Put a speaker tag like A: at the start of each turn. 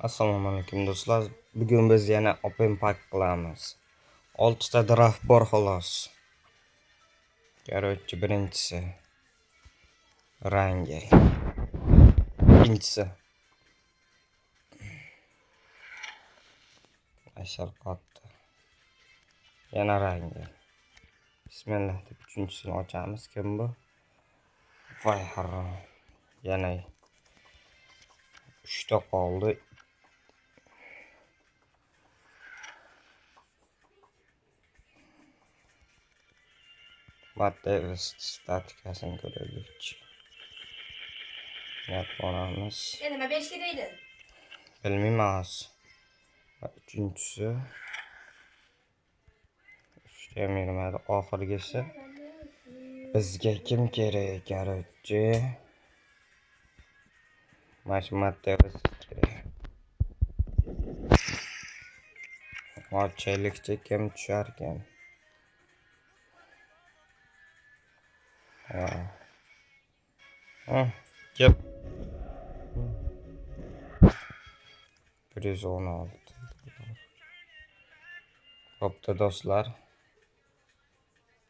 A: Assalomu alaykum, do'stlar. Bugun biz yana open pack qilamiz. 6 ta draft bor xolos. Короче, birinchisi Rangel. Ikkinchisi Ashar qotdi. Yana Rangel. Bismillah deb uchinchisini ochamiz. Kim bu? Voy harom. Yana 3 ta qoldi. Matt statikasini ko'raylikchi. Gap boramiz.
B: Ya nima berish kerak edi?
A: Bilmayman hozir. Va uchinchisi uchta ham yurmadi. Oxirgisi bizga kim kerak, короче? Mana shu Matt Davis kerak. Ochaylikchi, kim tusharkan? Ha. Kim? 116. Bo'pti, do'stlar.